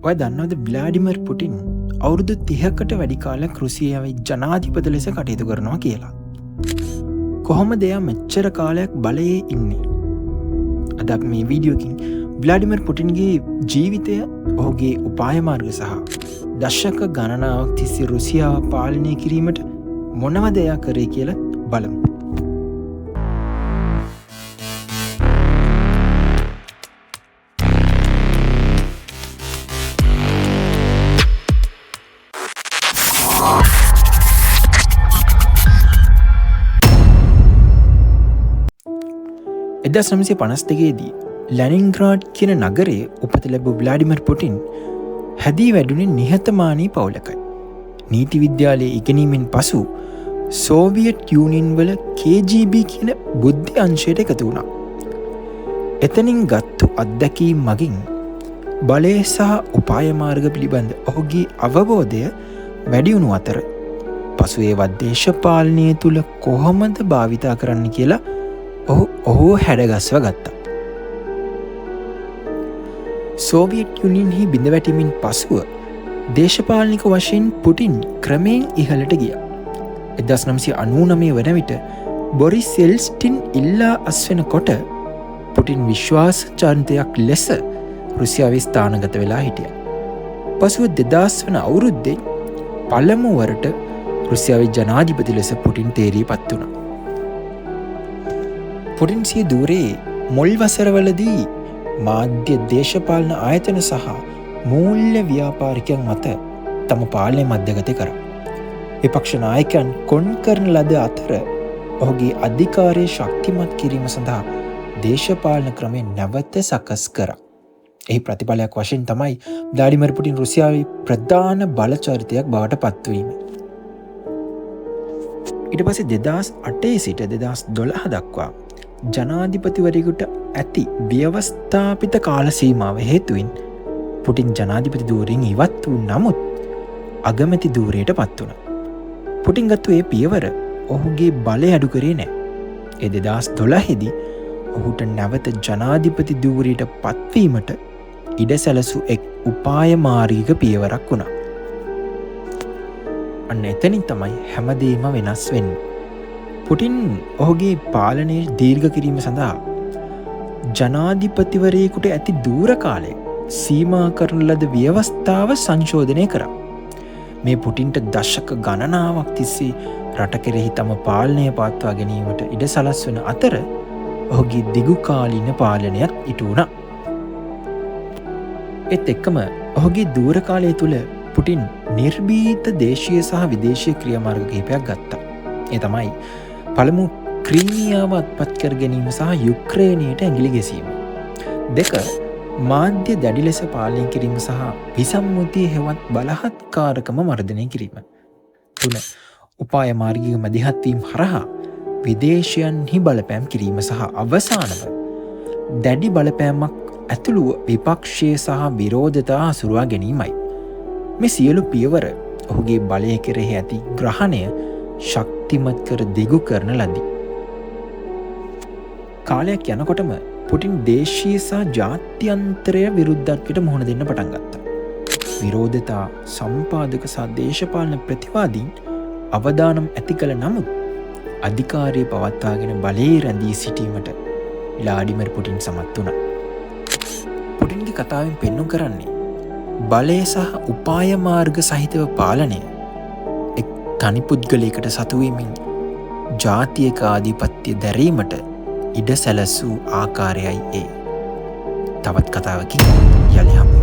ඔය දන්නවද ව්ලාඩිමිර් පුටින් අවුරුදු 30කට වැඩි කාලයක් රුසියාවේ ජනාධිපති ලෙස කටයුතු කරනවා කියලා. කොහොමද එයා මෙච්චර කාලයක් බලයේ ඉන්නේ? අද අපි මේ වීඩියෝ එකකින් ව්ලාඩිමිර් පුටින්ගේ ජීවිතය, ඔහුගේ උපාය මාර්ග සහ දශක ගණනාවක් තිස්සේ රුසියාව පාලනය කිරීමට මොනවද එයා කරේ කියලා බලමු. එදස් නමසිය පනස් දෙකේදී ලැනින්ග්‍රාඩ් කියන නගරයේ උපත ලැබූ ව්ලාඩිමිර් පුටින් හැදී වැඩුණේ නිහතමානී පවුලකයි. නීති විද්‍යාලයේ ඉගෙනීමෙන් පසු සෝවියට් යුනියන් වල KGB කියන බුද්ධි අංශයට එකතු වුණා. එතනින් ගත්තු අත්දැකීම් මගින් බලය සහ උපාය මාර්ග පිළිබඳ ඔහුගේ අවබෝධය වැඩි වුණු අතර පසු ඒවා දේශපාලනය තුළ කොහොමද භාවිතා කරන්න කියලා ඔහු ඔහුව හැඩගස්ව ගත්තා. සෝවියට් යුනියන්හි බිඳවැටීමෙන් පසුව දේශපාලනික වශයෙන් පුටින් ක්‍රමයෙන් ඉහළට ගියා. එක්දහස් නවසිය අනූනමය වන විට බොරිස් යෙල්ට්සින් ඉල්ලා අස්වෙන කොට පුටින් විශ්වාස චරිතයක් ලෙස රුසියාවේ ස්ථානගත වෙලා හිටියා. පසුව දෙදහස් වන අවුරුද්දේ පළමු වරට රුසියාවේ ජනාධිපති ලෙස පුටින් තේරී පත් වුණා. පුටින් සිය ධූරයේ මුල් වසරවලදී මාධ්‍ය දේශපාලන ආයතන සහ මූල්‍ය ව්‍යාපාරිකයන් මත තම පාලනය මධ්‍යගත කරා. විපක්ෂ නායකයන් කොන් කරන ලද අතර ඔහුගේ අධිකාරය ශක්තිමත් කිරීම සඳහා දේශපාලන ක්‍රමය නැවත සකස් කරා. එහි ප්‍රතිඵලයක් වශයෙන් තමයි ව්ලාඩිමිර් පුටින් රුසියාවේ ප්‍රධාන බලචරිතයක් බවට පත්වීම. ඊට පස්සේ දෙදහස් අටේ සිට දෙදහස් දොළහ දක්වා ජනාධිපතිවරයෙකුට ඇති ව්‍යවස්ථාපිත කාල සීමාව හේතුවෙන් පුටින් ජනාධිපති ධූරයෙන් ඉවත් වූ නමුත් අගමැති ධූරයට පත් වුණා. පුටින් ගත්තු ඒ පියවර ඔහුගේ බලය අඩු කරේ නෑ. ඒ දෙදහස් දොළහේදී ඔහුට නැවත ජනාධිපති ධූරයට පත්වීමට ඉඩ සැලසූ එක් උපායමාර්ගික පියවරක් වුණා. අන්න එතනින් තමයි හැමදේම වෙනස් වෙන්නේ. පුටින් ඔහුගේ පාලනය දීර්ඝ කිරීම සඳහා ජනාධිපතිවරයෙකුට ඇති දූර කාලය සීමා කරන ලද ව්‍යවස්ථාව සංශෝධනය කරා. මේ පුටින්ට දශක ගණනාවක් තිස්සේ රට කෙරෙහි තම පාලනය පවත්වා ගැනීමට ඉඩ සලස්වන අතර ඔහුගේ දිගුකාලීන පාලනයත් ඉටු වුණා. ඒත් එක්කම ඔහුගේ දූර කාලය තුළ පුටින් නිර්භීත දේශීය සහ විදේශීය ක්‍රියාමාර්ග කිහිපයක් ගත්තා. ඒ තමයි පළමු ක්‍රීමියාව අත්පත් කර ගැනීම සහ යුක්‍රේනයට ඇඟිලි ගැසීම. දෙක, මාධ්‍ය දැඩි ලෙස පාලනය කිරීම සහ විසම්මුතිය හෙවත් බලහත්කාරකම මර්ධනය කිරීම. තුන, උපාය මාර්ගික මැදිහත් වීම හරහා විදේශයන්හි බලපෑම් කිරීම සහ අවසානව දැඩි බලපෑමක් ඇතුළුව විපක්ෂය සහ විරෝධතා හසුරුවා ගැනීමයි. මේ සියලු පියවර ඔහුගේ බලය කෙරෙහි ඇති ග්‍රහණය ශක්තිමත් කර දිගු කරන ලදී. කාලයක් යනකොටම පුටින් දේශීය සහ ජාත්‍යන්තරය විරුද්ධත්වයට මුහුණ දෙන්න පටන් ගත්තා. විරෝධතා, සම්පාදක සහ දේශපාලන ප්‍රතිවාදීන් අවදානම් ඇති කළ නමුත් අධිකාරිය පවත්වාගෙන බලයේ රැඳී සිටීමට ව්ලාඩිමිර් පුටින් සමත් වුණා. පුටින්ගේ කතාවෙන් පෙන්නුම් කරන්නේ බලය සහ උපාය මාර්ග සහිතව පාලනය එක් තනි පුද්ගලයෙකුට සතු වීමෙන් ජාතියක ආධිපත්‍ය දැරීමට ඉඩ සැලසූ ආකාරයයි ඒ. තවත් කතාවකින් යලි හමු.